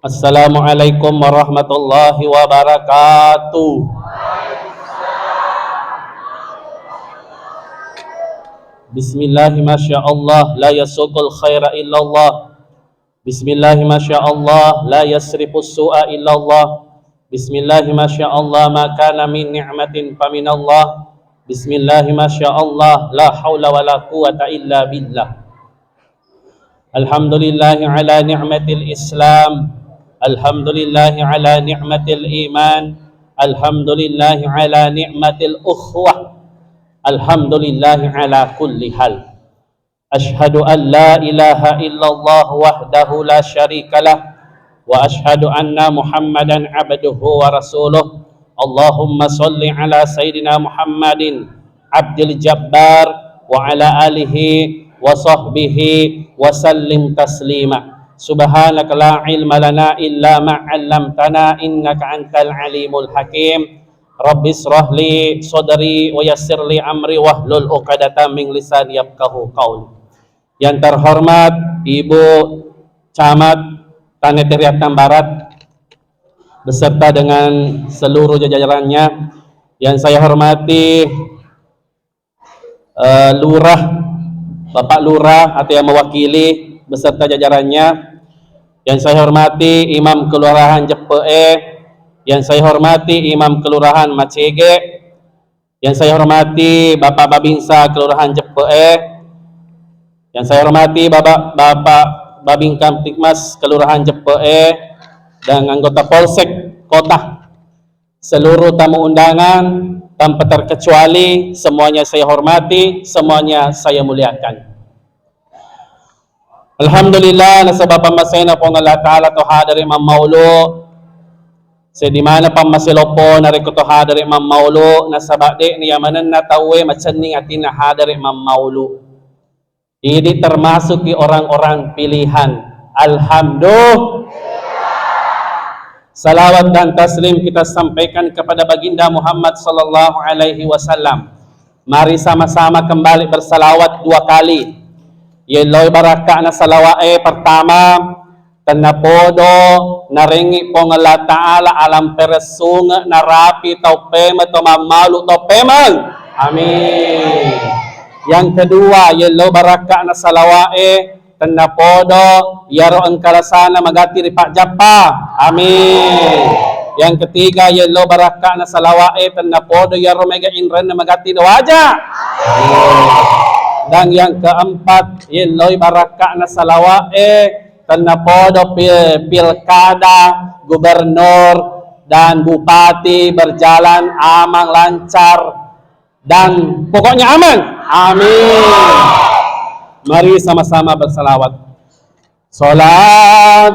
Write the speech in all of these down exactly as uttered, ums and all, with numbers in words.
Assalamualaikum warahmatullahi wabarakatuh. Bismillahi masya Allah, la yasuqul khaira illallah. Bismillahi masya Allah, la yasrifus su'a illallah. Bismillahi masya Allah, ma kana min ni'matin faminallah. Bismillahi masya Allah, la haula wala quwwata illa billah. Alhamdulillahi ala ni'matil Islam. Alhamdulillahi ala ni'matil iman. Alhamdulillahi ala ni'matil ukhuwah. Alhamdulillahi ala kulli hal. Asyhadu an la ilaha illallah wahdahu la syarikalah. Wa asyhadu anna Muhammadan abduhu wa rasuluh. Allahumma salli ala Sayyidina Muhammadin abdil jabbar wa ala alihi wa sahbihi wa sallim taslima. Subhanaka la ilma lana illa ma 'allamtana innaka antal alimul hakim. Rabbi israh li sadri wa yassir li amri wahlul uqadatan min lisani yafqahu qauli. Yang terhormat Ibu Camat Tanete Riattang Barat beserta dengan seluruh jajarannya, yang saya hormati, eh, Lurah, Bapak Lurah atau yang mewakili beserta jajarannya, yang saya hormati Imam Kelurahan Jeppe'e, yang saya hormati Imam Kelurahan Macege, yang saya hormati Bapak Babinsa Kelurahan Jeppe'e, yang saya hormati Bapak, Bapak Babinkamtibmas Kelurahan Jeppe'e, dan anggota Polsek Kota. Seluruh tamu undangan, tanpa terkecuali, semuanya saya hormati, semuanya saya muliakan. Alhamdulillah, nasaba pammasena Puang Allah Ta'ala to hadere mammaulu. Seddi maneng pammase loppo narekko to hadere mammaulu, nasaba de'ni yamanenna tauwe macenning atinna hadere mammaulu. Idi termasuki orang-orang pilihan. Alhamdulillah. Salawat dan taslim kita sampaikan kepada Baginda Muhammad sallallahu alaihi wasallam. Mari sama-sama kembali bersalawat dua kali. Yelloi barakka'na salawa'e pertama, tennapodo narengngi Puang Allah Ta'ala alam peressunge narapi tau pemeng to mammalu to pemeng. Amin. Yang kedua, yello barakka'na salawa'e tennapodo iyaro engkalasana magatti ri pajjappa. Amin. Yang ketiga, yello barakka'na salawa'e tennapodo iyaro mega inrenna magatti ri waja. Amin. Dan yang keempat, yelloi barakka'na salawa'e tennapodo pil-, pilkada gubernur dan bupati berjalan aman lancar dan pokoknya aman. Amin. Mari sama-sama bersalawat. Salatullah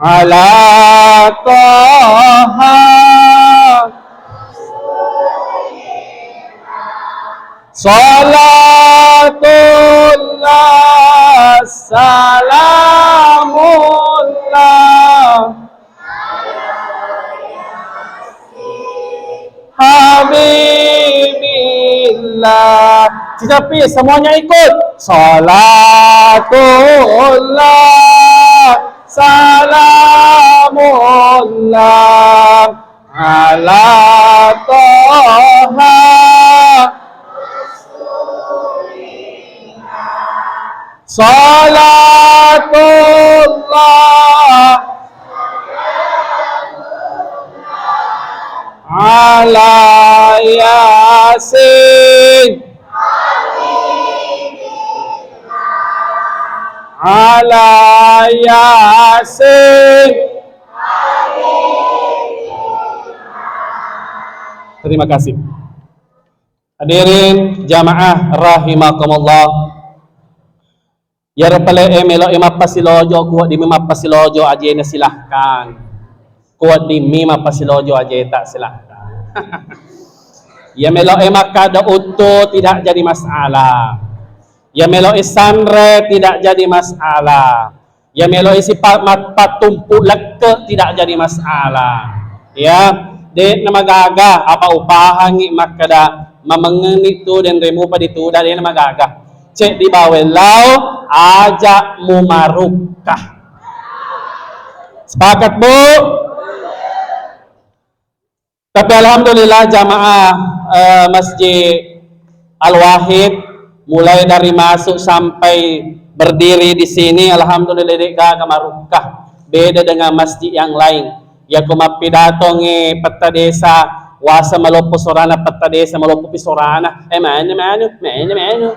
ala Taha. Salatullah, salamullah. Habibillah. Sisa pi, semuanya ikut. Salatullah, salamullah, ala Taha. Salatullah ala Yasin. Ala Yasin. Terima kasih. Hadirin jamaah rahimakumullah. Iyaro pale'e melo'e mappasilojo, kuweddimmi mappasilojo ajena, silahkan. Kuweddimmi mappasilojo ajeta, silahkan. Iya melo'e makkada uttu, tidak jadi masalah. Iya melo'e sanre, tidak jadi masalah. Iya melo'e sipa-, mat-, pattumpu lekke, tidak jadi masalah. Ya, de' namagaga, apa upahangngi makkada mamengngeni tu denre mupa dituda, de' namagaga. Ceddi baweng lao, aja mumarukka. Sepakat, Bu? Tapi alhamdulillah jamaah, eh, Masjid Al-Wahid, mulai dari masuk sampai berdiri di sini, alhamdulillah, de' gaga marukka. Beda dengan masjid yang lain. Yako mappidatongi petta desa, wasa maloppo sorana petta desa, maloppo pi sorana. Eh, manu, manu, manu, manu.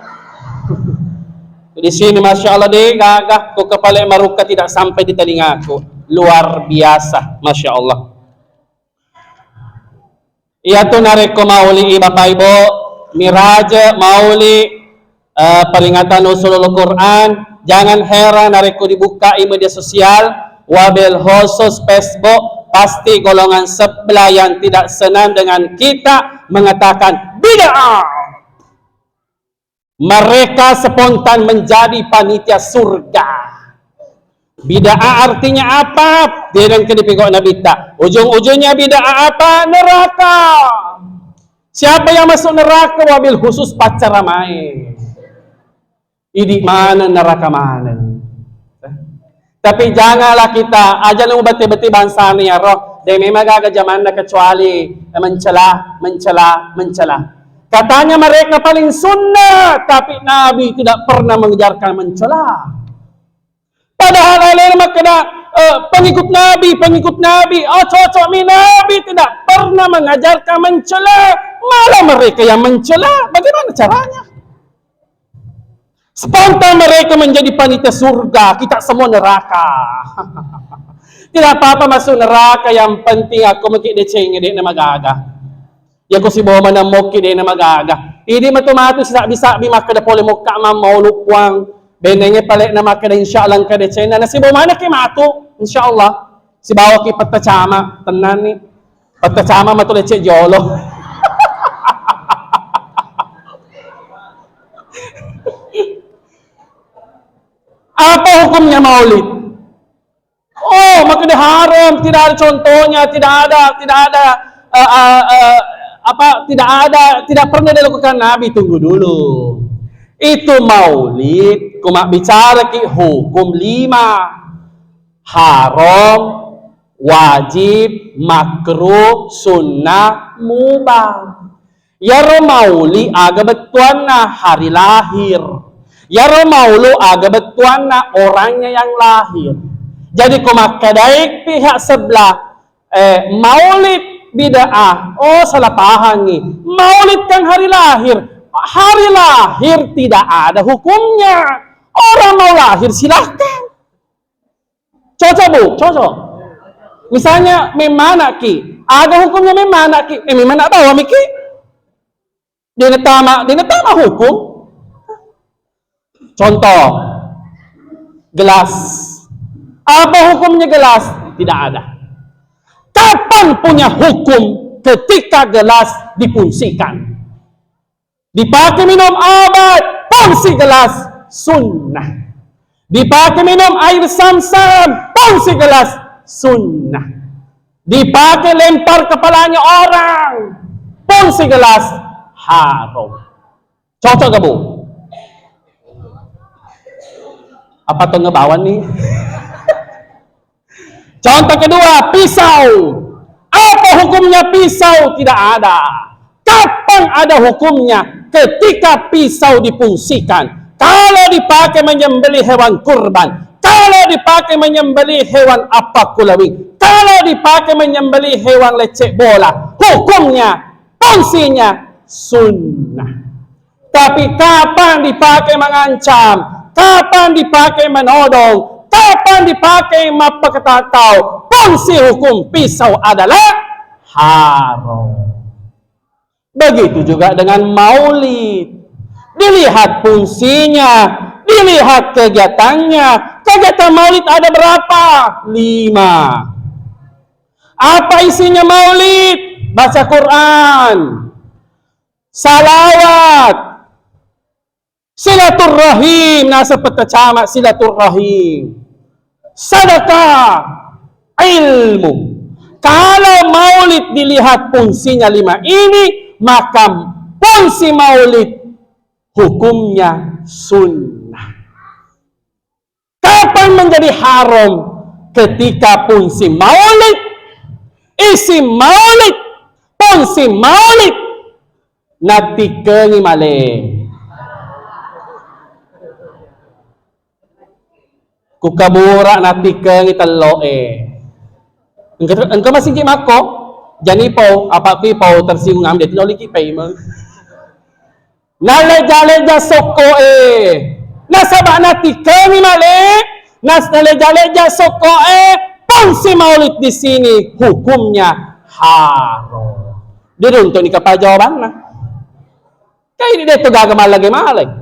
Di sini, Masya Allah, de' gaga. Ko kepala marukka tidak sampai di telingaku. Luar biasa, Masya Allah. Iyatu narekko mauli, Bapak Ibu, miraja mauli, eh, peringatan Nuzulul Quran, jangan heran narekko dibuka i media sosial, wabil khusus Facebook, pasti golongan sebelah yang tidak senang dengan kita mengatakan bid'ah. Mereka spontan menjadi panitia surga. Bid'ah artinya apa? Dia dan kedipikok Nabi ta. Ujung-ujungnya bid'ah apa? Neraka. Siapa yang masuk neraka? Wabil khusus paccaramae. Idi mana neraka mana. Tapi janganlah kita, aja nu bete-bete bangsana iyaro, de' memang gaga jamanna kecuali mencela, mencela, mencela. Katanya mereka paling sunnah, tapi Nabi tidak pernah mengajarkan mencela. Padahal alena makkeda, eh, pengikut Nabi, pengikut Nabi, oh cocok mi, Nabi tidak pernah mengajarkan mencela, malah mereka yang mencela. Bagaimana caranya? Spontan mereka menjadi panitia surga, kita semua neraka. Tidak apa-apa masuk neraka, yang penting aku maki deceng, de' na magaga. Yako sibawa maneng mokki, de' na magaga. Idi matu-matu sisabbi-sabbi makkeda pole mokka mammaulu Puang. Benengnge pale na makkeda insya Allah engka decenna. Nasibawa manekki matu, insya Allah. Sibawaki petta cama, tennanni. Petta cama matu lecce jolo. Apa hukumnya maulid? Oh, makkeda haram, tidak ada contohnya, tidak ada, tidak ada, eh, eh, eh, apa, tidak ada, tidak pernah dilakukan Nabi. Tunggu dulu. Itu maulid, ku mabbicaraki hukum lima. Haram, wajib, makruh, sunnah, mubah. Iyaro mauli aga bettuanna? Hari lahir. Iyaro maulu aga bettuanna? Orangnya yang lahir. Jadi ko makkedai pihak sebelah, eh, maulid bid'ah, oh, salah pahangi. Maulid kan hari lahir. Hari lahir tidak ada hukumnya. Orang mau lahir, silahkan. Cocok, Bu? Cocok. Misalnya, memmanaki. Aga hukumnya memmanaki? Eh, memmanak bawa miki. Dena tama, dena tama hukum. Contoh, gelas. Apa hukumnya gelas? Tidak ada. Kapan punya hukum ketika gelas difungsikan? Dipakai minum obat, fungsi gelas, sunnah. Dipakai minum air zam-zam, fungsi gelas, sunnah. Dipakai lempar kepalanya orang, fungsi gelas, haram. Cocok gak, Bu? Apa tuh ngebawan nih? Contoh kedua, pisau. Apa hukumnya pisau? Tidak ada. Kapan ada hukumnya? Ketika pisau difungsikan. Kalau dipakai menyembelih hewan kurban, kalau dipakai menyembelih hewan apa kulawing, kalau dipakai menyembelih hewan lecek bola, hukumnya, fungsinya sunnah. Tapi kapan dipakai mengancam, kapan dipakai menodong, kapan dipakai mappaketatau, fungsi hukum pisau adalah haram. Begitu juga dengan maulid. Dilihat fungsinya, dilihat kegiatannya. Kegiatan maulid ada berapa? Lima. Apa isinya maulid? Baca Quran, salawat, silaturrahim, naseng petta cama silaturrahim, sedekah, ilmu. Kalau maulid dilihat fungsinya lima ini, maka fungsi maulid hukumnya sunnah. Kapan menjadi haram? Ketika pungsi maulid, isi maulid, pungsi maulid, nattikkengi male. Ku kabura nattikkengi telloe. Engka, engka masingki makko, jani pau, apa kui pau tersinggung ambil, tidak oleh ki paimeng. Naleja-leja sokkoe. Nasaba nattikkengi male, nas-, naleja-leja sokkoe, pungsi maulid di sini hukumnya haram. Diruntu'ni kepala jawabanna. Kaini de' to gaga mallage-mallage.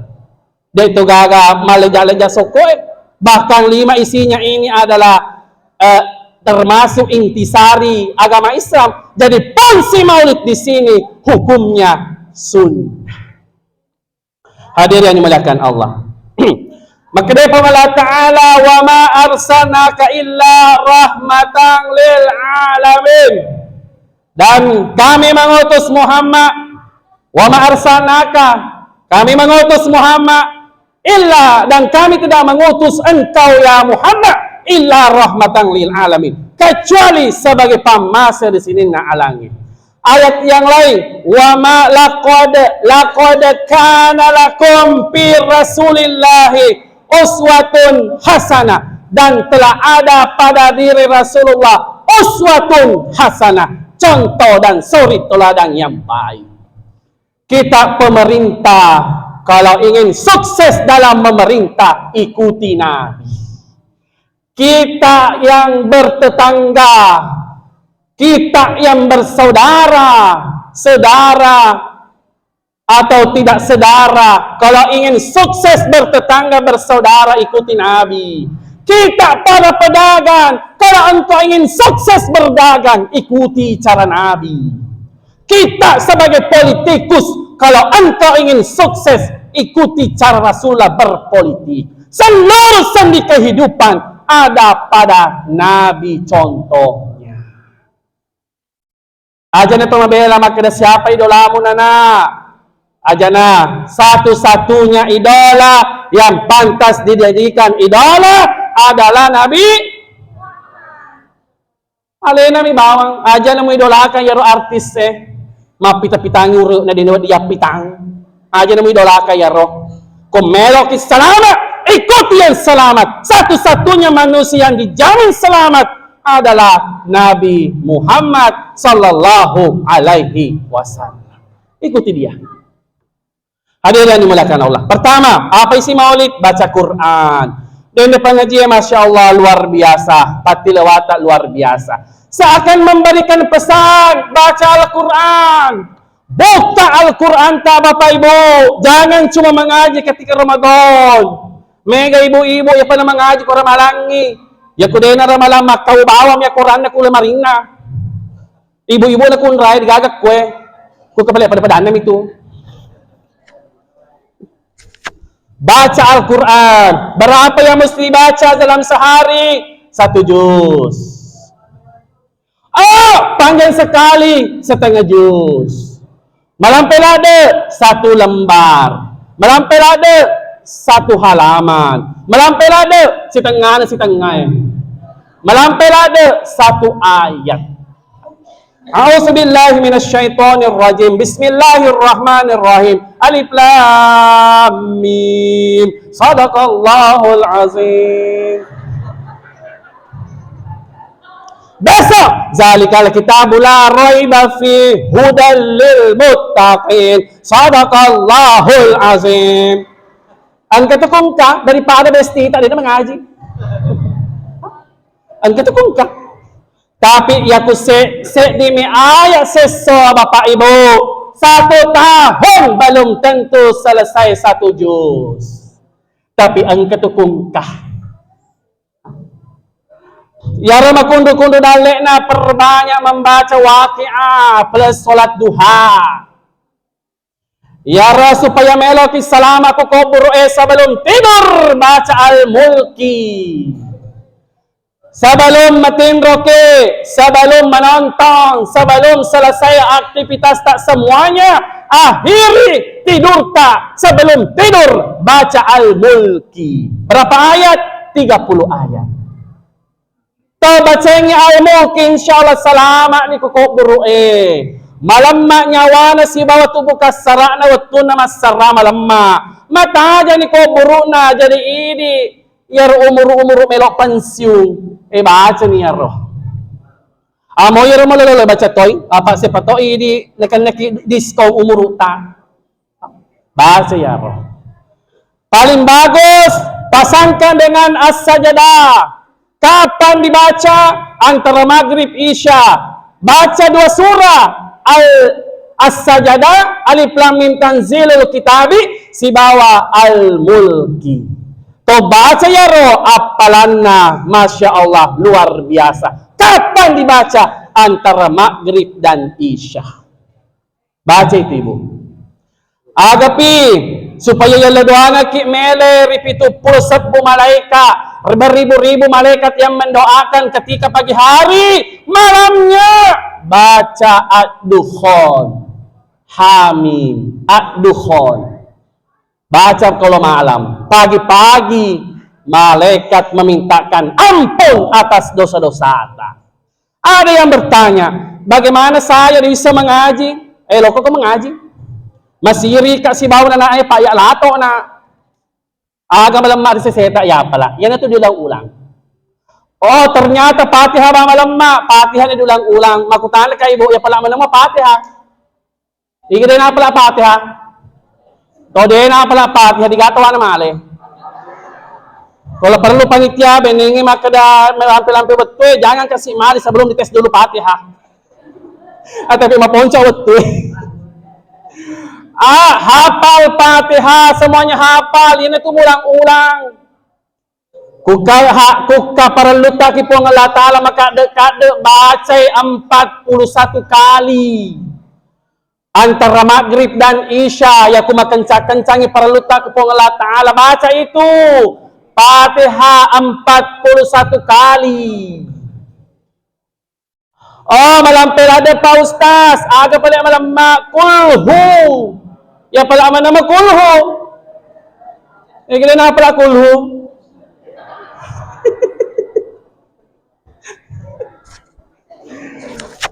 De' to gaga maleja-leja sokkoe. Bahkan lima isinya ini adalah, eh, termasuk intisari agama Islam. Jadi pungsi maulid di sini hukumnya sunnah. Hadirin yang dimuliakan Allah. Makkedai Puang Allah Ta'ala, "Wa ma arsalnaka illa rahmatan lil alamin." Dan kami mengutus Muhammad, "Wa ma arsalnaka," kami mengutus Muhammad, "illa," dan kami tidak mengutus engkau ya Muhammad, "illa rahmatan lil alamin," kecuali sebagai pammase ri sininna alangnge. Ayat yang lain, "Wa ma laqad, laqad kana lakum fi Rasulillahi uswatun hasanah," dan telah ada pada diri Rasulullah uswatun hasanah, contoh dan suri teladan yang baik. Kita pemerintah, kalau ingin sukses dalam memerintah, ikuti Nabi. Kita yang bertetangga, kita yang bersaudara, saudara atau tidak saudara, kalau ingin sukses bertetangga bersaudara, ikuti Nabi. Kita para pedagang, kalau engkau ingin sukses berdagang, ikuti cara Nabi. Kita sebagai politikus, kalau engkau ingin sukses, ikuti cara Rasulullah berpolitik. Seluruh sendi kehidupan ada pada Nabi contohnya. Ajana to mabela makkeda siapa idolamu, Nana. Ajana, satu-satunya idola yang pantas dijadikan idola adalah Nabi. Alena mi bawang, aja namu idolakan yaro artis e. Mappita-pitangi uru na dene diappitang. Aja namu idolakan yaro. Ko meloki selamat, ikuti yang selamat. Satu-satunya manusia yang dijamin selamat adalah Nabi Muhammad sallallahu alaihi wasallam. Ikuti dia. Hadirin yang dimuliakan Allah. Pertama, apa isi maulid? Baca Quran. Dan pengajian, Masya Allah, luar biasa. Pati lewata luar biasa. Seakan memberikan pesan, baca Al-Quran. Buka Al-Quran ta, Bapak Ibu. Jangan cuma mengaji ketika Ramadan. Mega ibu-ibu ya pada mengaji ko Ramalangi. Ya kudena Ramalang makkau bawang ya Quran na kule maringa. Ibu-ibu na kunrai digaga kue. Ku kepala pada-padanna itu. Baca Al-Quran. Berapa yang mesti dibaca dalam sehari? Satu juz. Oh, panjang sekali, setengah juz. Malampe ladde, satu lembar. Malampe ladde, satu halaman. Malampe ladde, setengahnya setengah. Malampe ladde, satu ayat. A'udzubillahi minasyaitonirrajim. Bismillahirrahmanirrahim. Alif Lam Mim. Sadaqallahul Azim. Besok, zalikal kitabu la raiba fi hudal lil muttaqin. Sadaqallahul Azim. Engka tu kongka daripada besti tak ada mengaji. Engka tu kongka. Tapi ya ku se-, sedimi ayat sesso, Bapak Ibu. Satu tahun belum tentu selesai satu juz. Tapi engka tu kongka. Yaro makunru-kunru dalle'na perbanyak membaca Waqiah plus sholat duha. Yaro supaya meloki salama ku kubur e sebelum tidur, baca Al-Mulki. Sebelum matinroki, sebelum menonton, sebelum selesai aktivitas tak semuanya, akhiri tidurta. Sebelum tidur, baca Al-Mulki. Berapa ayat? Tiga puluh ayat. Tau bacengi Al-Mulki, insyaallah salama ni ku kuburu e. Malemma nyawana sibawa tubuh kassarana wettunna massara malemma. Mataja ni kuburuna, jadi idi iyaro umuru-umuru melo pensiun, eh, baca ni iyaro. Amo iyaro malolo baca toi, apa siapa toi di nekenneki diskon umuruta. Baca iyaro. Paling bagus pasangkan dengan As-Sajadah. Kapan dibaca? Antara maghrib isya. Baca dua surah, Al As-Sajadah, Alif Lam Mim Tanzilul Kitabi, sibawa Al-Mulki. To baca iyaro appalanna, masya Allah, luar biasa. Kapan dibaca? Antara maghrib dan isya. Baca itu, Ibu. Agapi, supaya yalla doangaki mele ri pitu pulo sebbu malaika, beribu-ribu malaikat yang mendoakan ketika pagi hari, malamnya baca Ad-Dukhan. Hamim, Ad-Dukhan. Baca kalau malam, pagi-pagi malaikat memintakan ampun atas dosa-dosata. Ada yang bertanya, bagaimana saya bisa mengaji? Eh, loko ko mengaji? Masiri ka sibawa na, eh, Pak, ya lato na. Aga malemma ri seseta, ya pala. Yana tu diulang-ulang. Oh, ternyata Fatihah ba malemma, Fatihah ni diulang-ulang. Makutana ka ibu, ya pala malemma Fatihah. Igi de napala Fatihah. Ko de napala Fatihah, digato wana male. Kalau perlu panitia, benengi makkeda melampe-lampe bettue, jangan kasih mari sebelum dites dulu Fatihah. Ah, tapi maponco bettue. Ah, hafal Fatihah, semuanya hafal. Ini tuh ulang-ulang. Kukka-, ha-, kukka parellutaki Puang Allah Ta'ala makadde-kadde bacai empat puluh satu kali. Antara maghrib dan isya, ya ku makencang-kencangi parellutta ku Puang Allah Ta'ala, baca itu Fatihah empat puluh satu kali. Oh, malampe ladde Pak Ustaz, aga pale malemma kulhu. Ya pale amanama kulhu. Ya gila napa kulhu?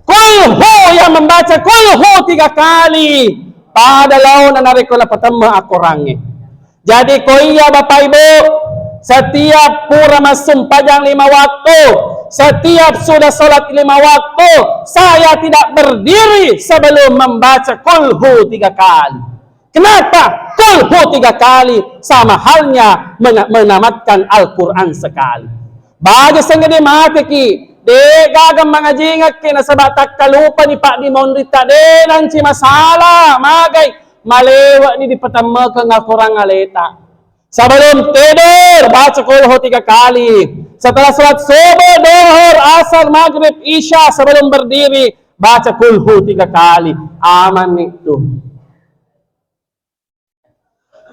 Kulhu, yang membaca kulhu tiga kali pada laona narekko napatemme akorangnge. Jadi ko iya Bapak Ibu, setiap pura massumpajang lima waktu, setiap sudah sholat lima waktu, saya tidak berdiri sebelum membaca kulhu tiga kali. Kenapa? Kulhu tiga kali sama halnya mena-, menamatkan Al-Quran sekali. Baja sengngede mateki, de gaga mangajingekki nasaba takkalupani paddi monritta, de nanci masalah, magai malewe'ni dipatemmekeng akorang aleta. Sebelum tidur, baca kulhu tiga kali. Setelah sholat subuh, duhur, asar, maghrib, isya, sebelum berdiri, baca kulhu tiga kali. Aman itu.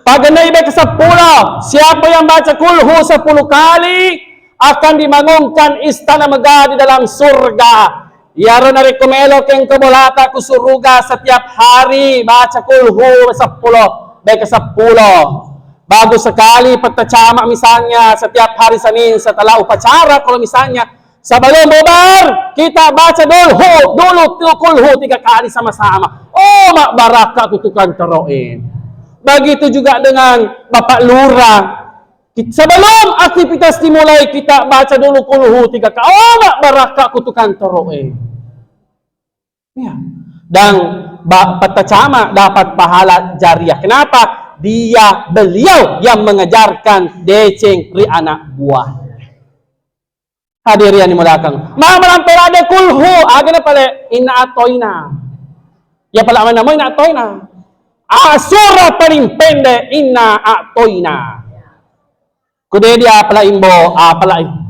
Pagennai bek sepuluh, siapa yang baca kulhu sepuluh kali akan dibangunkan istana megah di dalam surga. Iyaro narekko meloki engka bolata ku suruga setiap hari baca kulhu sepuluh, bek sepuluh. Bagus sekali pettacama misalnya setiap hari Senin setelah upacara, kalau misalnya sebelum bubar, kita baca dulu, dulu tu kulhu tiga kali sama-sama. Oh, mabbarakka tu tukang teroe. Begitu juga dengan Bapak Lurah. Sebelum aktivitas dimulai, kita baca dulu kulhu tiga kali. Oh, mabbarakka tu tukang teroe. Ya. Dan ba-, pettacama dapat pahala jariah. Kenapa? Dia, beliau yang mengajarkan deceng ri anak buah. Hadirin yang dimuliakan. Mamalampe ladde kulhu, agana pale inna atoina. Ya pala mana mau inna atoina. Ah, surah paling pendek inna atoina. Kudedi apala imbo, apala i-,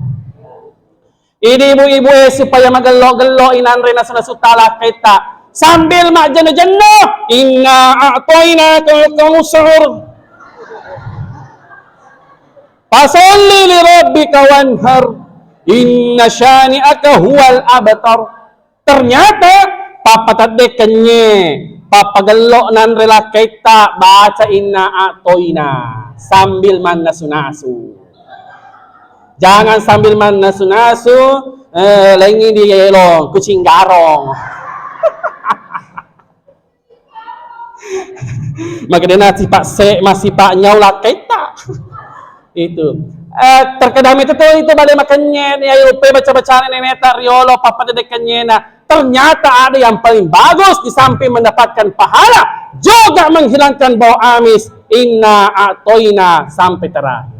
ini ibu-ibu eh, supaya magello-gello inanre nasu-nasu talaketta. Sambil majjenno-jenno, inna atoina kal kausar. Fasalli li rabbika wanhar. Inna syani'aka huwal abtar. Ternyata pappateddekkengnge, pappagello nanre lakkaitta, baca inna a'toina sambil mannasu-nasu. Jangan sambil mannasu-nasu, eh, lengi di elong, kucing garong. Maka dena sipa se-, masipa nyau lakkaitta. Itu. Eh, terkadang itu tuh, itu bale makanya ya, lupa baca-bacaan neneta riolo, pappateddekkengnge. Nah, ternyata ada yang paling bagus di samping mendapatkan pahala, juga menghilangkan bau amis. Inna a'toina sampai terakhir.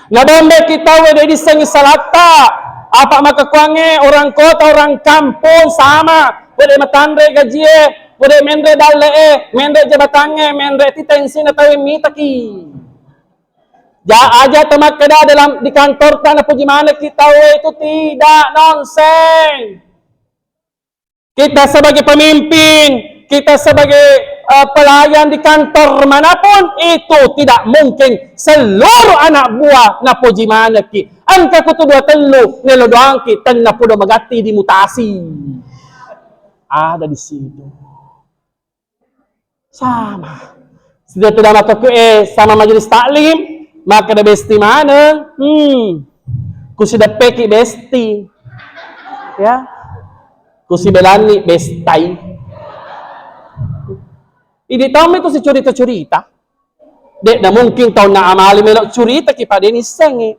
Nabombeki tauwe de dissengi salatta. Apa makkukuangnge orang kota, orang kampung sama. Wede matanre gajie, wede menre dalle'e, menre jabatangnge, menre ti tensina tauwe mitaki. Ja-, aja to makkeda dalam di kantor tana puji manekki tauwe itu tidak, nonseng. Kita sebagai pemimpin, kita sebagai, eh, pelayan di kantor manapun, itu tidak mungkin seluruh anak buah napoji manekki. Engka kutu dua tellu nelo doangki tenna podo magatti dimutasi. Ada di situ. Sama. Sudah tidak makkekku, eh, sama majelis taklim, makkeda besti maneng. Hmm. Kusideppeki besti. Ya. Kusibelanni bestai. Idi tommi tu sicurita-curita. Dek na mungkin taunna amali melo curita ki pada nissengi.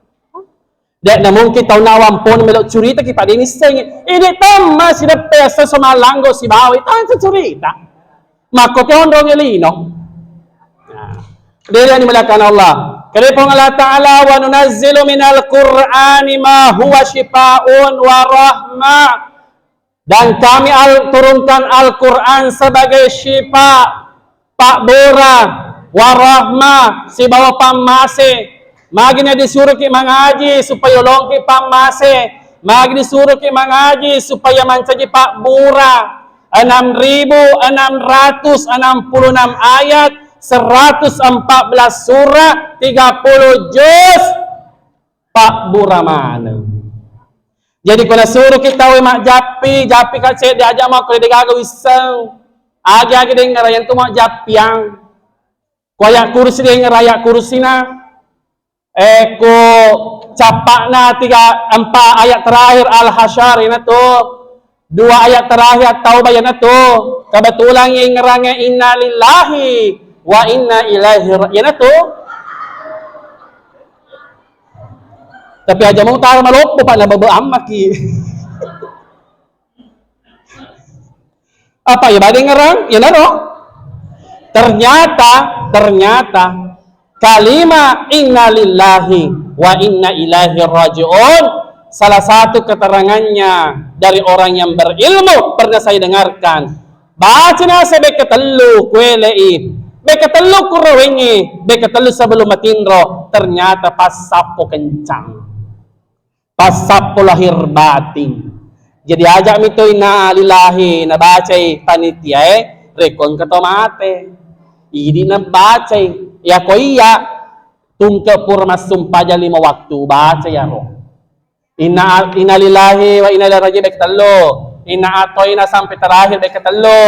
Dek na mungkin taunna wampon melo curita ki pada nissengi. Idi tomma sideppe asso malanggo sibawa itu curita. Makko tonrong lino. Nah, dere yang dimuliakan Allah. Kare Puang Allah Ta'ala, "Wa nunazzilu minal Qur'ani ma huwa syifaun wa rahmah." Dan kami al-, turunkan Al-Quran sebagai syifa, pabbura, wa rahmah, sibawa pammase. Magi na disuruhki mangaji supaya longki pammase. Magi disuruhki mangaji supaya mancaji pabbura. Enam ribu enam ratus enam puluh enam ayat, seratus empat belas surah, tiga puluh juz, pabbura maneng. Jadi ko nasuruhki tauwe majjappi, jappi ka cedde aja mako de gaga wisseng. Agi-agi dengngerang tu majjappiang. Ko ayat kursi dengngerang ayat kursina. Eh, ko cappa'na tiga, empat ayat terakhir Al-Hasyr, ina tu. Dua ayat terakhir At-Taubah, ina tu. Kebetulan yengngerangnge inna lillahi wa inna ilaihi ra-, ina tu. Tapi aja mau tara maloppo, Pak, na bebe ammaki. Apa ya badeng ngerang? Ya naro. Ternyata, ternyata kalimat innalillahi wa inna ilaihi raji'un salah satu keterangannya dari orang yang berilmu pernah saya dengarkan. Baca nasa beka tellu kuelei, beka tellu kurawengi, beka tellu sebelum matinro, ternyata pas sappo kencang. Pas sappo lahir batin. Jadi aja mito inna lillahi nabacai panitiae, rekko engka to mate. Idi nabacai. Ya ko iya, tungke pura massumpajang lima waktu, baca yaro. Inna, inna lillahi wa inna ilaihi raji'un bek tellu. Inna atoina sampai terakhir bek tellu.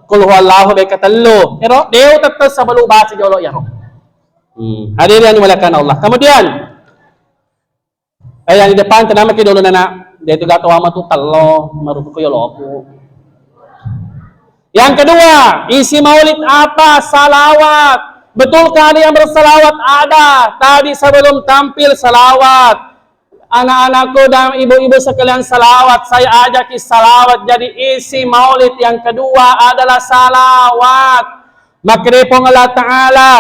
Kul huwallahu bek tellu. Ero, deu tette sebelum baca jolo yaro. Hmm. Hadirin yang dimuliakan Allah. Kemudian, eh, yang di depan tenang maki dulu nana. Dia itu gato ama tu tello, marupu ko yoloku. Yang kedua, isi maulid apa? Salawat. Betulkah ada yang bersalawat? Ada. Tadi sebelum tampil salawat. Anak-anakku dan ibu-ibu sekalian salawat, saya ajaki salawat. Jadi isi maulid yang kedua adalah salawat. Makkeda Puang Allah Ta'ala,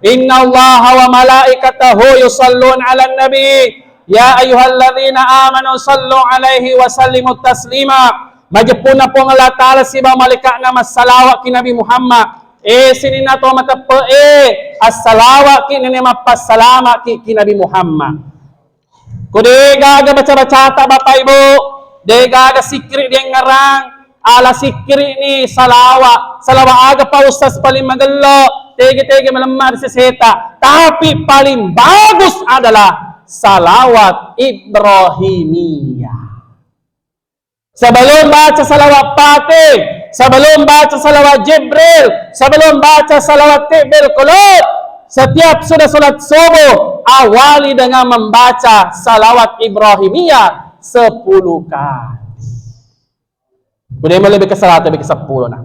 "Innallaha wa malaikatahu yusalluna 'alan nabi, ya ayyuhalladzina amanu sallu 'alaihi wa sallimu taslima." Majeppunna Puang Allah Ta'ala sibawa malaikatna massalawat ki Nabi Muhammad. Eh, sininna to mateppe, eh, assalawat ki nene mappassalama ki, ki Nabi Muhammad. Ko degaga baca-bacata Bapak Ibu, degaga sikkiri diengngerang, ala sikkiri ni salawa, salawa aga Pak Ustaz paling magello, tege-tege melemma ri seseta. Tapi paling bagus adalah salawat Ibrahimiyah. Sebelum baca salawat Fatih, sebelum baca salawat Jibril, sebelum baca salawat Tibbil Qulub, setiap sudah salat subuh, awali dengan membaca salawat Ibrahimiyah sepuluh kali. Udah mulai ke seratus, ke sepuluh nah.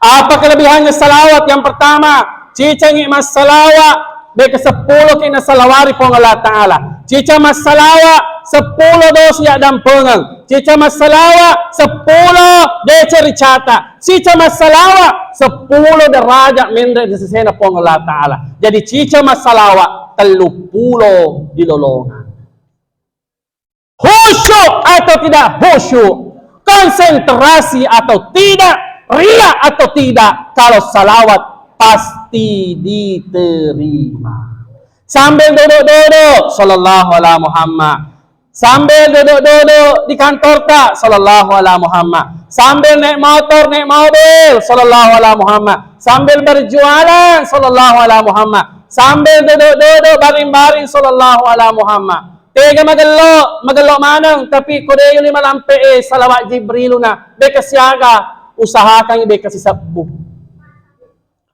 Apa kelebihannya salawat? Yang pertama, cicangi massalawa, beka seppulo ki nasalawari Puang Allah Ta'ala. Cica massalawa, seppulo dosa ya dampengeng. Cica massalawa, seppulo deceng ricata. Cica massalawa, seppulo derajat menre di sesena Puang Allah Ta'ala. Jadi cica massalawa, tellu pulo di lolongan. Khusyuk atau tidak khusyuk, konsentrasi atau tidak, ria atau tidak, kalau salawat pasti diterima. Sambil duduk-duduk, sallallahu ala Muhammad. Sambil duduk-duduk di kantor ta, sallallahu ala Muhammad. Sambil naik motor, naik mobil, sallallahu ala Muhammad. Sambil berjualan, sallallahu ala Muhammad. Sambil duduk-duduk, baring-baring, sallallahu ala Muhammad. Tega magello, magello maneng, tapi ko de yuli malampe e salawat Jibriluna, beka siaga, usahakan beka sisebbu.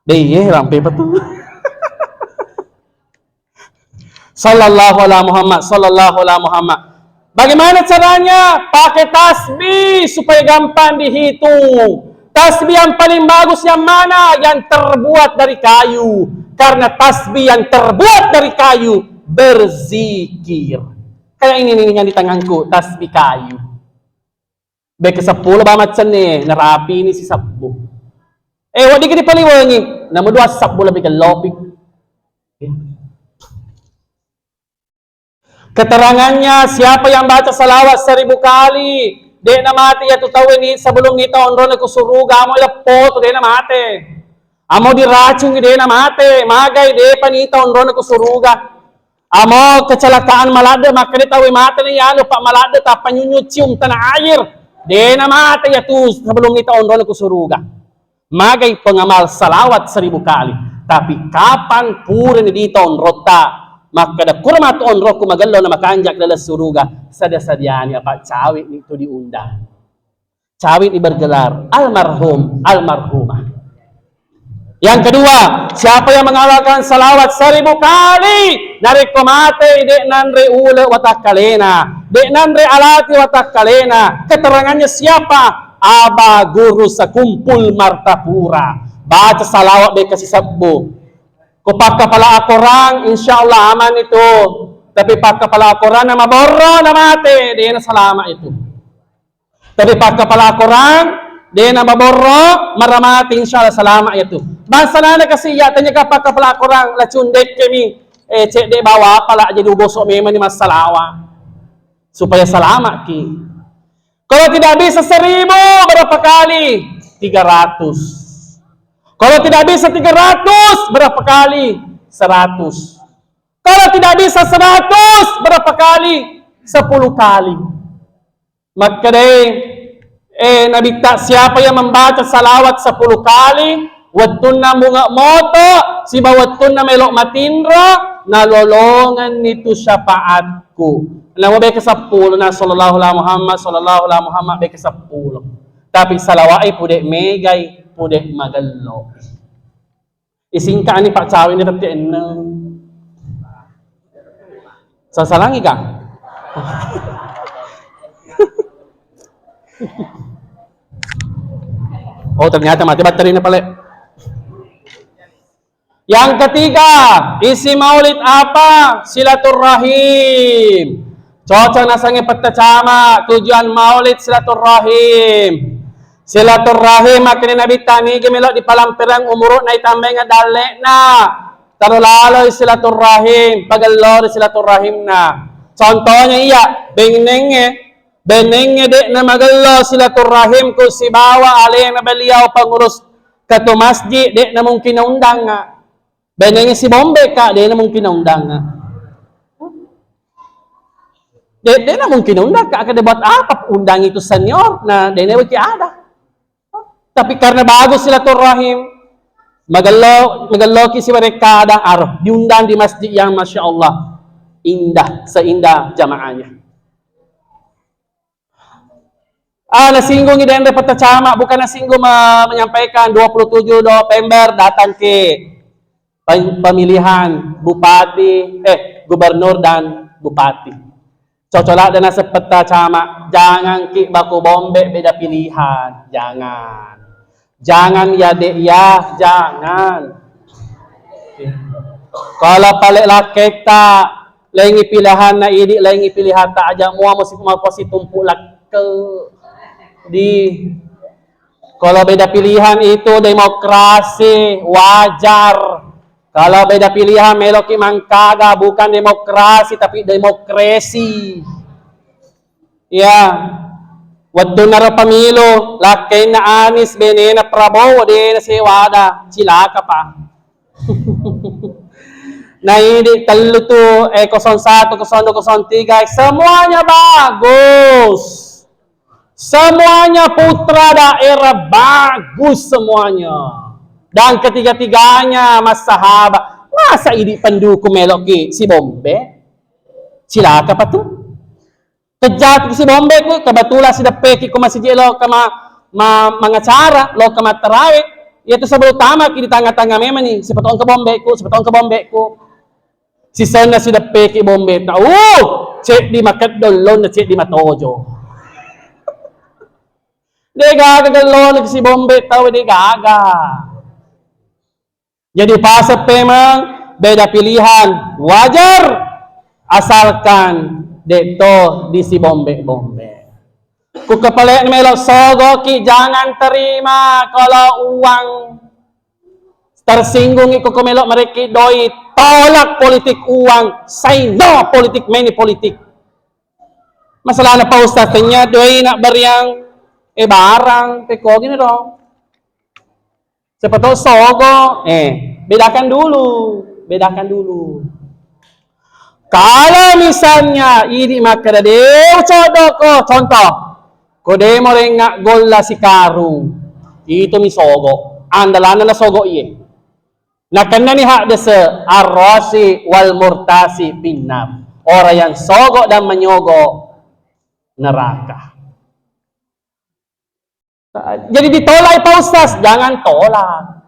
De iye lampe betul. Sallallahu ala Muhammad, sallallahu ala Muhammad. Bagaimana caranya? Pakai tasbih supaya gampang dihitung. Tasbih yang paling bagus yang mana? Yang terbuat dari kayu. Karena tasbih yang terbuat dari kayu berzikir. Kayak ini nih yang di tanganku, tasbih kayu. Beke seppulo ba macenne, narapi ini si sabbu. Eh, wedding dipaliwengi, nama dua sabbu lebih kelopi. Keterangannya, siapa yang baca salawat seribu kali, de'na mate iyatu tauwe ni sebelum nita onrona ku suruga, amo leppo tu de'na mate. Amo diracungi de'na mate, magai de'pa nita onrona ku suruga. Amo kecelakaan maladde, makkeda tauwe mate ni anu, Pak, maladde tappa nyunyu cium tanah air. De'na mate iyatu sebelum nita onrona ku suruga. Magai pengamal salawat seribu kali. Tapi kapan purani dita onrotta, makkeda kura matu onrokku magello na makanjak laleng suruga, sadia-sadiani apa cawe ni tu diundang. Cawe ni bergelar almarhum, almarhumah. Yang kedua, siapa yang mengamalkan salawat seribu kali, narekko mate, de' nanre ule watakkalena, de' nanre alati watakkalena. Keterangannya siapa? Aba Guru Sekumpul Martapura. Baca salawat beka sisebbu. Ko pakkapala akorang, insya Allah aman itu. Tapi pakkapala akorang na maborro na mate, de'na salama itu. Tapi pakkapala akorang, de'na maborro, maramati, insya Allah salama itu. Bangsa nana kasi ya, tanya ka pakkapala akorang, lacun dekke mi, eh, cedde bawa apa la, jadi uboso memang ni massalawa. Supaya salama ki. Kalau tidak bisa seribu, berapa kali? Tiga ratus. Kalau tidak bisa tiga ratus, berapa kali? Seratus. Kalau tidak bisa seratus, berapa kali? Sepuluh kali. Makkedai, eh, Nabitta, siapa yang membaca salawat sepuluh kali, wettunna munge moto, siba wettunna melo matinro, nalolongenni tu syafaatku. Namo beke seppulo, na sallallahu ala Muhammad, sallallahu ala Muhammad, beke seppulo. Tapi salawai pude megai, pude magello. Isingka ani Pak Cawi ni tette enneng. Sasalangi ka? Oh, ternyata mati batterina pale. Yang ketiga, isi maulid apa? Silaturrahim. Cocok nasengnge petta cama, tujuan maulid silaturrahim. Silaturrahim, makkeda Nabitta, nigi melo dipalampereng umuru'na, itambainga dalle'na. Taro laloi silaturrahim, pagellori silaturrahimna. Contohnya iya, bennengnge, bennengnge de'na magello silaturrahimku sibawa alena beliau pengurus ketua masjid, de'na mungkin naundangnga. Bennengnge si Bombe, Kak, de'na mungkin naundangnga. De-, de'na mungkin naundangnga, Kak, kada buat apa undang itu senior, nah, de'na weki ada. Tapi karena bagus silaturrahim, magello, magelloki sibarekka ada, aro, diundang di masjid yang Masya Allah. indah, seindah jamaahnya. Ah, nasinggungi denre Peta Camat, bukan nasinggung me-, menyampaikan dua puluh tujuh November datang ke pe-, pemilihan bupati, eh, gubernur dan bupati. Cocok ladde naseng Peta Camat, jangan ki baku bombe beda pilihan, jangan. Jangan ya, Dek, ya, jangan. Kalau pale lakketta, laingi pilihanna idi, laingi pilihatta, aja mua musi-, mapasitumpu lakke. Di, kalau beda pilihan itu demokrasi, wajar. Kalau beda pilihan, meloki mangkaga, bukan demokrasi, tapi demokrasi. Iya. Wettunna ro pemilu, lakkainna Anies, benena Prabowo, de nasewada, cilaka pa. Naidi tellu tu, eh, kosong satu, kosong dua, kosong tiga, semuanya bagus. Semuanya putra daerah bagus semuanya. Dan ketiga-tiganya massahabat. Masa idi pendukung meloki si bombe? Cilaka pa tu. Kejatu si bombe ku, kebetulan si deppeki ku masiji lo ke ma-, ma-, mangacara, lo ke mattarawe. Iya tu sebelum tamaki di tengah-tengah memang ni, siapa tahu ke bombe ku, siapa tahu ke bombe ku. Sisenna sideppeki bombe tau, ceddi makeddo lonna ceddi matojo. De gaga gellona si bombe tau, de gaga. Jadi paseng memang beda pilihan, wajar asalkan de to di si bombe-bombe. Ku kepala melo sogoki, jangan terima kalau uang tersinggungi ko melo mereki doi, tolak politik uang, say no politik, money politik. Masalahnya Pak Ustaz tanya doi nak beriang, eh, barang, pekogini dong. Siapa tahu sogo, eh, bedakan dulu, bedakan dulu. Kalau misalnya ini makkeda de ucodoko, contoh, ko demo renga golla sikarung, itu mi sogo, andalanna na sogo iye. Nakennani haddese arrosi wal murtasi pinnar. Orang yang sogo dan menyogo neraka. Jadi ditolak Pak Ustaz, jangan tolak.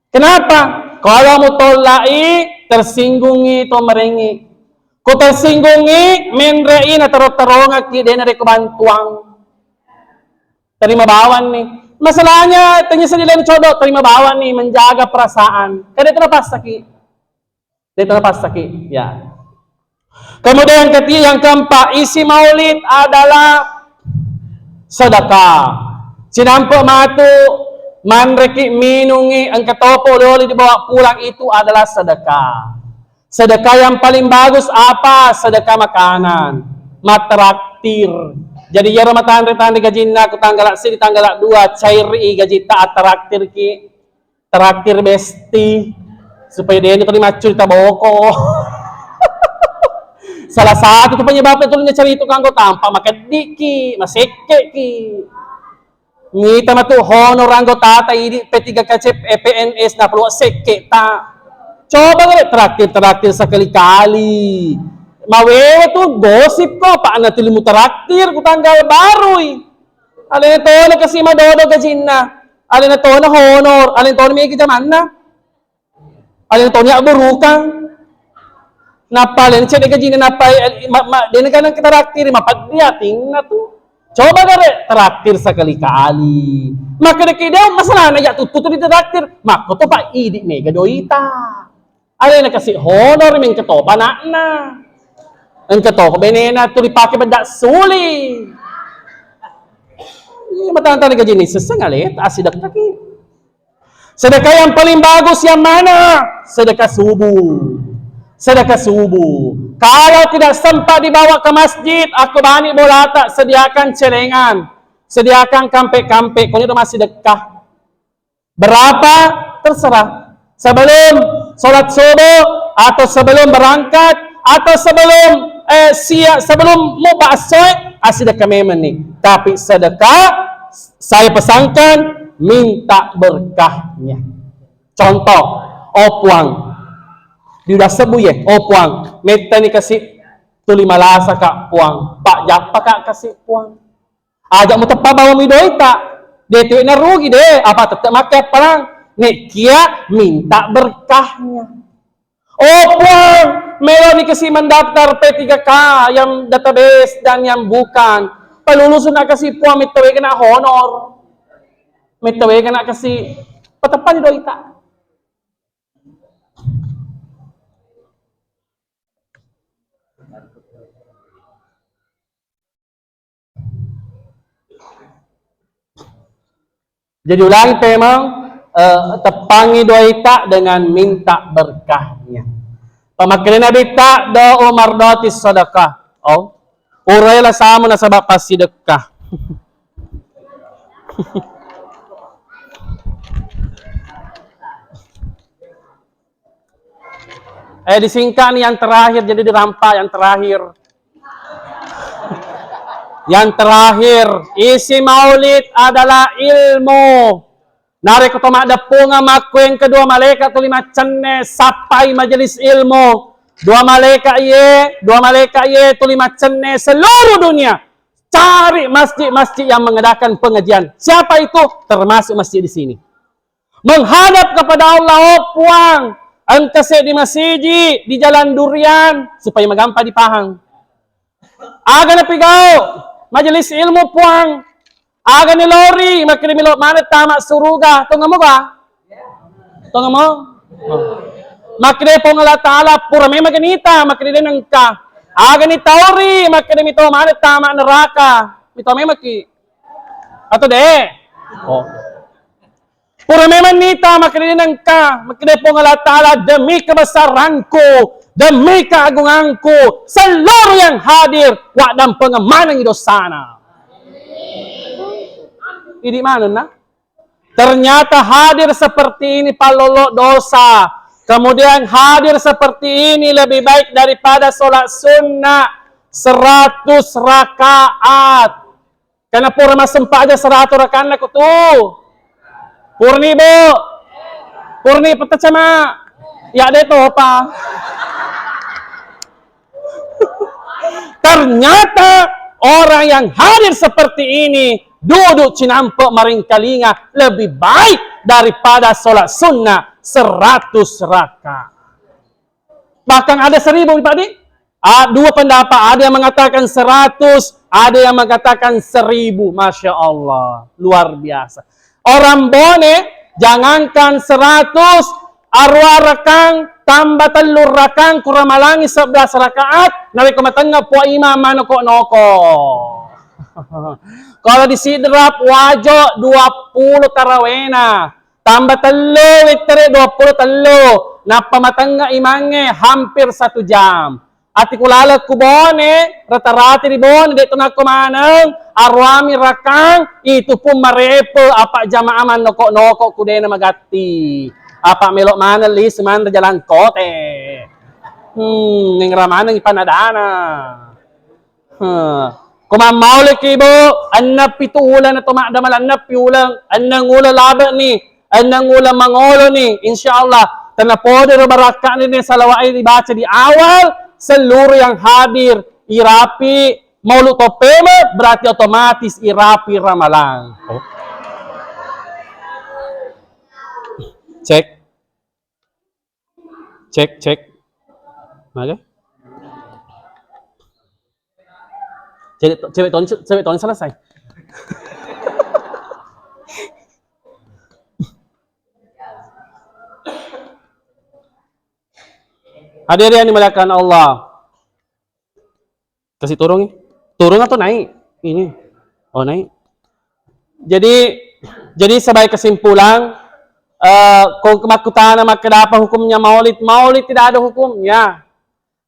Kenapa? Kalau mau tolak i, tersinggungi to merengi. Ko tersinggungi, menrei na terong-terongaki dena reko bantuang. Terima bawang nih. Masalahnya, tanya saja lain codo, terima bawang nih, menjaga perasaan. Kada itu lepas sakit. Dia terlepas sakit, ya. Kemudian yang ketiga, yang keempat, isi maulid adalah sedekah. Cinampe matu, manreki, minungi, engka topo loli dibawa pulang, itu adalah sedekah. Sedekah yang paling bagus apa? Sedekah makanan, matraktir. Jadi ya, rumah tangga-tangga gajinna ku tanggal sini, tanggal dua, cairi gajita, atraktir ki. Traktir besti, supaya dena tuli maccurita boko. Salah satu tu penyebabnya tuli nacarita kanggo tampa makeddiki, masekkeki. Mita matu honor anggotata idi P tiga K C, eh, P N S na perlu sekke ta. Coba gare traktir-traktir sekali-kali. Mawewe tu gosip ko, apa na tuli mutraktir ku tanggal barui. Alena tona kasi madodo gajinna. Alena tona honor, alena tona mega jamanna. Alena tona abburukang. Nappa alena cedde gajinna, nappa, eh, ma-, ma-, dena ganang kita traktir, mapeddi atinna tu. Coba gare traktir sekali-kali. Maka deke dia masalahna ya tuttu tu ditraktir. Makko to pa idi mega doita. Alena kasi honor mi engka topa anakna. Engka topa benena tuli pake bedda suli. Iya, matantang gajini sesseng ale, asidekka ki. Sedekah yang paling bagus yang mana? Sedekah subuh. Sedekah subuh. Kalau tidak sempat dibawa ke masjid, aku bani bolata, sediakan celengan, sediakan kampe-kampe, koni rumah sedekah. Berapa? Terserah. Sebelum sholat subuh, atau sebelum berangkat, atau sebelum, eh, siap, sebelum muba assoe, asidekah memang nih. Tapi sedekah, saya pesankan, minta berkahnya. Contoh, oh Puang, Diudassebbu iye, oh Puang, mettani kasi tuli malasaka Puang, pajjappaka kasi Puang. Aja muteppa bawammi doita, de tuwe narugi de, apa tette makke appalang. Nekkia minta berkahnya. Oh Puang, meloni kasi mendaftar P tiga K yang database dan yang bukan. Pelulusun kasi Puang, mettawega na honor. Mettawega na kasi, pateppani doita. Jadi ulangi pemeng, eh, teppangi doita dengan minta berkahnya. Pamakkeda Nabitta, do Umar doti sedekah. Oh, urela samu nasaba passidekka. Eh, disingkat nih yang terakhir, jadi dirampa yang terakhir. Yang terakhir, isi maulid adalah ilmu. Narekko to maddeppungeng makkueng kedua malaikat tuli maccenne sappai majelis ilmu. Dua malaikat iye, dua malaikat iye tuli maccenne seluruh dunia. Cari masjid-masjid yang mengadakan pengajian. Siapa itu? Termasuk masjid di sini. Menghadap kepada Allah, oh Puang, engka seddi masiji di Jalan Durian, supaya magampa dipahang. Aga napigau majelis ilmu, Puang? Aga nilori? Makkeda melo maneng tama suruga. Tongamo ga? Tongamo? Makkeda Puang Allah Ta'ala, pura memang genita, makkeda de nengka. Aga nitauri? Makkeda mito maneng tama neraka. Mito memang ki. Atau de? Oh. Pura memang nita, makkeda de nengka, makkeda Puang Allah Ta'ala, demi kebesaranku, demi keagunganku, seluruh yang hadir, waddampengeng manengi dosana. Idi manenna? Ternyata hadir seperti ini pallolo dosa. Kemudian hadir seperti ini lebih baik daripada sholat sunnah seratus rakaat. Karena pura massempajang seratu rakanna ko tu. Purni, Bu. Purni, peta cama. Ya de topa. Ternyata orang yang hadir seperti ini duduk cinampe maringkalinga lebih baik daripada sholat sunnah seratus rakaat. Bahkan ada seribu, Pak Di. Ah, dua pendapat, ada yang mengatakan seratus, ada yang mengatakan seribu. Masya Allah, luar biasa. Orang Bone, jangankan seratus, arua rakang tambah tellu rakang, kurang malangi sebelas rakaat, narekko matengnga pua imam manoko-noko. Kalau di Sidrap, Wajo, dua puluh tarawena. Tambah tellu wittere, dua puluh tellu. Nappa matengnga imangnge hampir satu jam. Ati ku laleng ku Bone, rata-rata di Bone, de' tu nakko maneng, aruami rakang, itu pun marepe, apa jamaah mannoko-noko ku dena magatti. Apa melo maneng lisu manre jalan kote. Hmm, nengra maneng ipanadana. Heh. Ko mammauliki, Bu, enneng pitu uleng atau maddamal enneng pi uleng, enneng uleng labe'ni, enneng uleng mangoloni, insya Allah, tenna podero barakka'ni ni salawat dibaca di awal, seluruh yang hadir irapi maulud toppeme, berarti otomatis irapi ramalang. Oh. Cek. Cek, cek. Mage? Cewek, cewek toni, cewek toni selesai. Hadirin yang dimuliakan Allah. Kasih turun, turun atau naik? Ini. Oh, naik. Jadi, jadi sebagai kesimpulan, eh, ko makkutana makkeda apa hukumnya maulid? Maulid tidak ada hukumnya.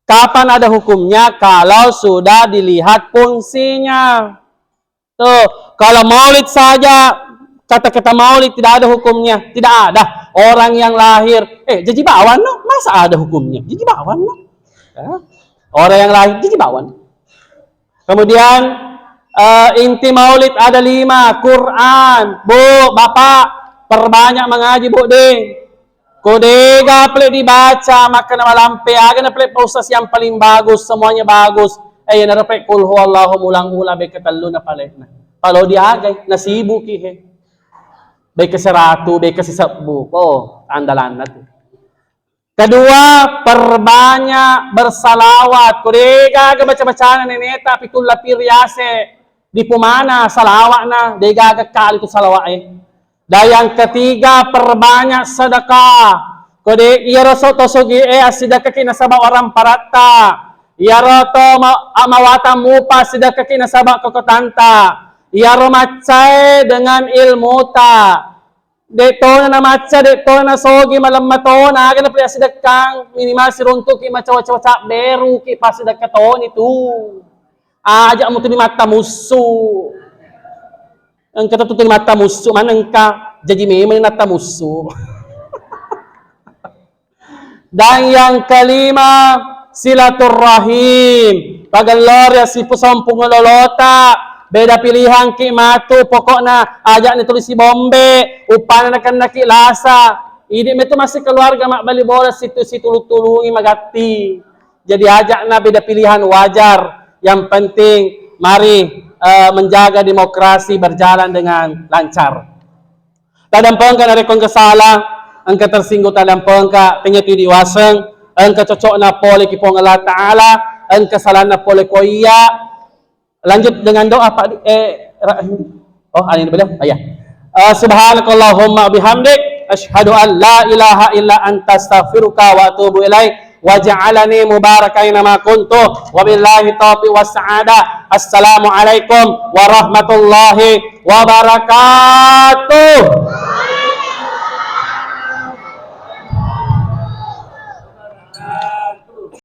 Kapan ada hukumnya? Kalau sudah dilihat fungsinya. Tuh, kalau maulid saja, kata-kata maulid tidak ada hukumnya, tidak ada. Orang yang lahir, eh, jaji bawang no, masa ada hukumnya? Jaji bawang no. Ya. Orang yang lahir, jaji bawang. Kemudian, eh, inti maulid ada lima, Quran. Bu, Bapak, perbanyak mengaji, Bu, deh. Ko dega pale dibaca, maka na malampe aga na pale paussa yang paling bagus, semuanya bagus. Eh, iyanaro pale qul huwallahu ulang-ulang beke tellu na palena. Palo diagai, nasibuki he. Beke seratu, beke sisebbu. Oh, andalanna tu. Kedua, perbanyak bersalawat. Ko dega aga baca-bacana neneta, pitulla piriase, dipumana salawatna, dega aga kali tu salawat e. Dan yang ketiga, perbanyak sedekah. Ko de iyaro so to sogi e assidekkaki nasaba orang paratta. Iyaro to ma-, amawatang mupa assidekkaki nasaba kokotanta. Iyaro maccae dengan ilmuta. De tona namacca, de tona nasogi, malemma tona, aga napale assidekkang, minimal siruntuki macawa-cawa cabberuki passidekka toni tu. Aja mutuni mattamussu. Engka tettutuni mattamussu, manengka jaji memeng nattamussu. Dan yang kelima, silaturrahim. Pagellori assipusong pungololota, beda pilihangki matu, pokokna aja'ni tuli sibombe, uppana nakennaki lasa. Idi metu masih keluarga mabbali bola situ-, situlu-tulungi magatti. Jadi ajakna beda pilihan wajar, yang penting mari, eh, menjaga demokrasi berjalan dengan lancar. Tadampengka narekko engka salah, engka tersinggung tadampengka, tengnga tu diwaseng, engka cocokna pole ki Puang Allah Ta'ala, engka salanna pole ko iya. Lanjut dengan doa, Pak. Eh, ra-, oh, ini belum? Ah, iya. Eh, subhanakallahumma bihamdik, asyhadu an la ilaha illa anta astaghfiruka wa atubu ilaik. Waj'alani mubarakan aina ma kuntu. Wabillahi taufiq was sa'adah. Assalamualaikum warahmatullahi wabarakatuh.